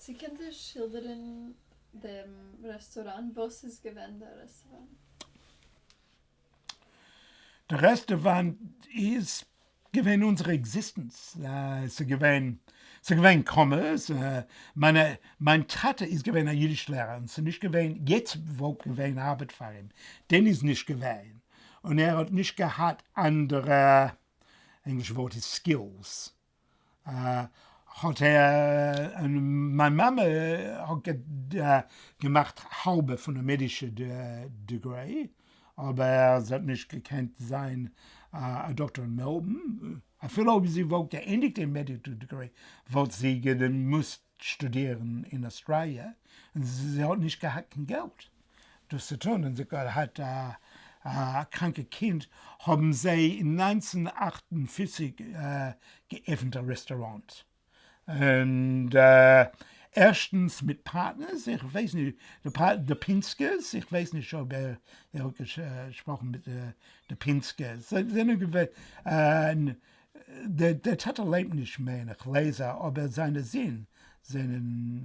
צו קענט איר שילדערן דעם רעסטוראן? וואס איז געווען דער רעסטוראן? די רעסטוראנט איז געווען אונזער עקזיסטענץ, ס'איז געווען, ס'איז געווען commerce, מיינע, מיין טאטע איז געווען א אידיש לערער און ס'איז נישט געווען, יעצט וואלט געווען ארבעט פאר אים, דען איז נישט געווען, און ער האט נישט געהאט אנדערע, ענגלישע ווארט איז skills, האט ער, און מיין מאמע האט געמאכט האלבע פון א מעדישע degree, אבער זי האט נישט געקענט זיין א דאקטאר אין מעלבורן, אפילו אויב זי וואלט געענדיגט איר medical degree וואלט זי געמוזט שטודירן אין אוסטראליע, און זי האט נישט געהאט קיין געלט דאס צו טון, און זי האט געהאט א קראנקע קינד, האבן זיי אין 1958 געעפנט א רעסטוראנט, און ערשטנס מיט partners, איך ווייס נישט, די פינסקערס, איך ווייס נישט אויב ער האט געשפראכן מיט די פינסקערס, זיי זענען געווען, דער טאטע לעבט נישט מער, איך לעזער, אבער זיינע זין זענען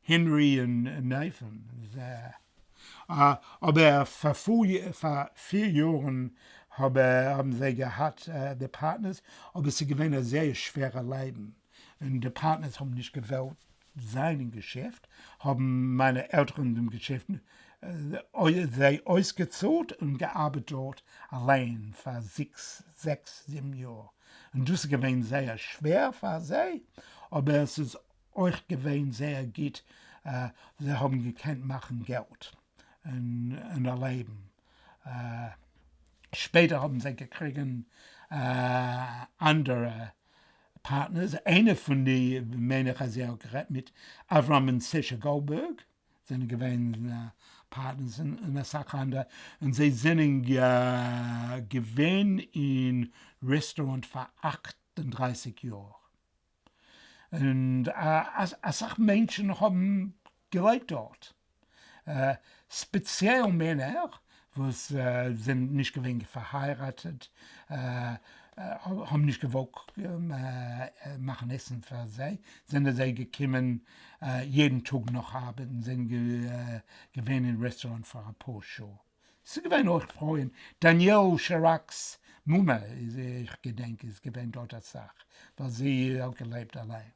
הענרי און נעיטאן. אבער פאר פיר יארן האבן זיי געהאט די partners, אבער ס'איז געווען א זייער שווערע לעבן, און די partners האבן נישט געוואלט זיין אין געשעפט, האבן מיינע עלטערן דעם געשעפט זיי אויסגעצאלט און געארבעט דארט אליין פאר זעקס זיבן יאר, און דאס איז געווען זייער שווער פאר זיי, אבער עס איז אויך געווען זייער גוט, זיי האבן געקענט מאכן געלט און א לעבן. שפעטער האבן זיי געקריגן אנדערע partners, איינע פון די מיין איך אז ער האט גערעדט מיט אברהם און סעשע גאלדבערג, זענען געווען partners און אסאך אנדערע, און זיי זענען געווען אין רעסטוראנט פאר 38 יאר, און אסאך מענטשן האבן געלעבט דארט, ספעציעל מענער וואס זענען נישט געווען פארהייראטעט, האבן נישט געוואלט מאכן עסן פאר זיי, זענען זיי געקומען יעדן טאג נאך ארבעט און זענען געווען אין רעסטוראנט פאר אפאר שעה. ס'איז געווען אויך פרויען, דניאל שרק'ס מומע, איך געדענק, איז געווען דארט אסאך, ווייל זי האט געלעבט אליין.